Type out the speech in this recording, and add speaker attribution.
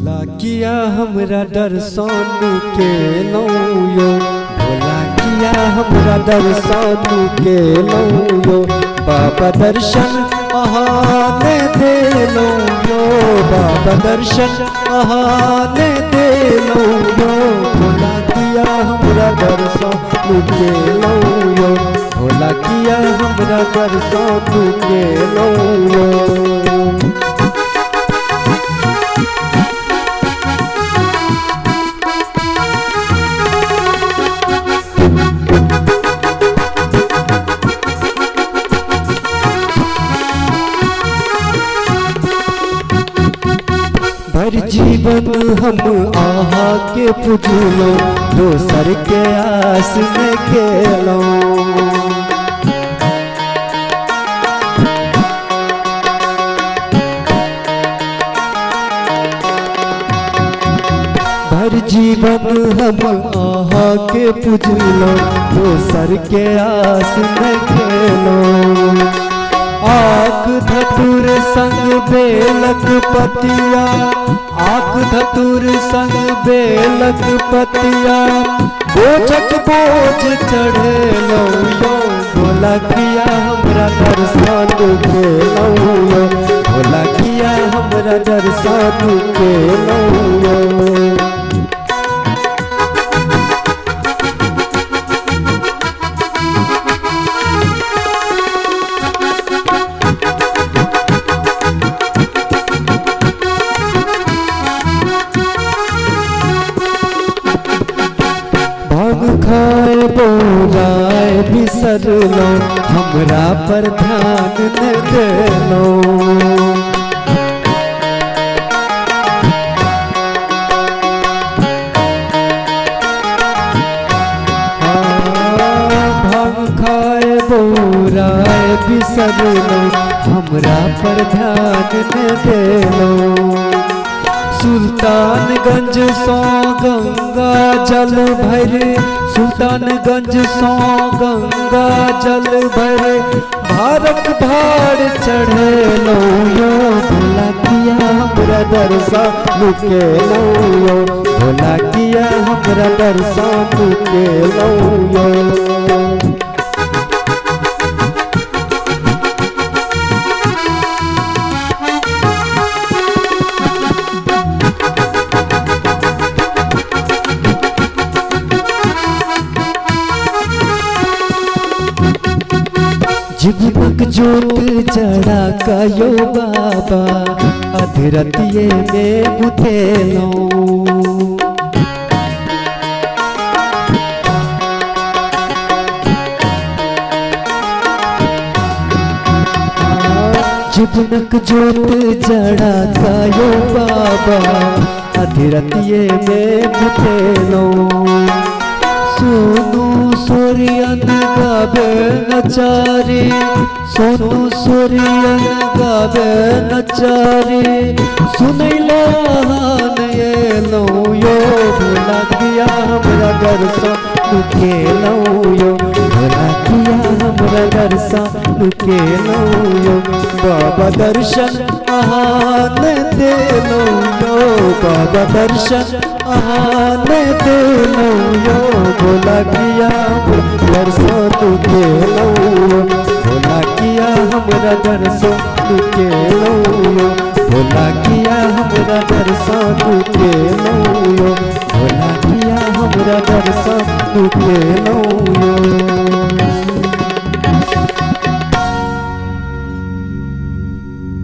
Speaker 1: भोला किया हमरा दर्शन केलौं यो, भोला किया हमरा दर्शन केलौं यो, बाबा दर्शन अहाँ ने देलौं यो, बाबा दर्शन अहाँ ने देलौं यो, भोला किया हमरा दर्शन केलौं यो, भोला किया हमरा दर्शन केलौं यो। भर जीवन हम आहा के पुजलो, दोसर के आस में खेलो। भर जीवन हम आहा के पुजलो, दोसर के आस में खेलो। आक धतुर संग बेलक पतिया, आक धतुर संग बेलक पतिया, बोझक बोझ चढ़ेलौं यो, भोला किया हमरा दर्शन केलौं यो, भोला किया हमरा दर्शन केलौं यो। खाए बोराए बिसरलो, हमरा पर ध्यान न देलो। भांग खाए बोराए बिसरलो, हमरा पर ध्यान न देलो। सुल्तानगंज सौ गंगा जल भरे, सुल्तानगंज सौ गंगा जल भरे, भारत भार चढ़ेलौं यो, भोला किया हमरा दर्शन केलौं यो, भोला किया हमरा दर्शन केलौं यो। जीवनक जोत जरा कयो बाबा, अधरतिये में बुतेलौं। जीवनक जोत जरा कयो बाबा, अधरतिये में बुतेलौं। सोनू सोरियन गावे नचारी, सोनू सोरियन गावे नचारी, सुनैला एलौं यो, भोला किया हमरा दर्शन केलौं यो, भोला किया हमरा दर्शन केलौं यो, बाबा दर्शन अहाँ ने देलौं यो, बाबा दर्शन अहाँ ने देलौं यो, भोला किया दर्शन केलौं यो, भोला किया हमरा दर्शन केलौं यो, भोला किया हमरा दर्शन केलौं यो, भोला किया हमरा दर्शन केलौं यो।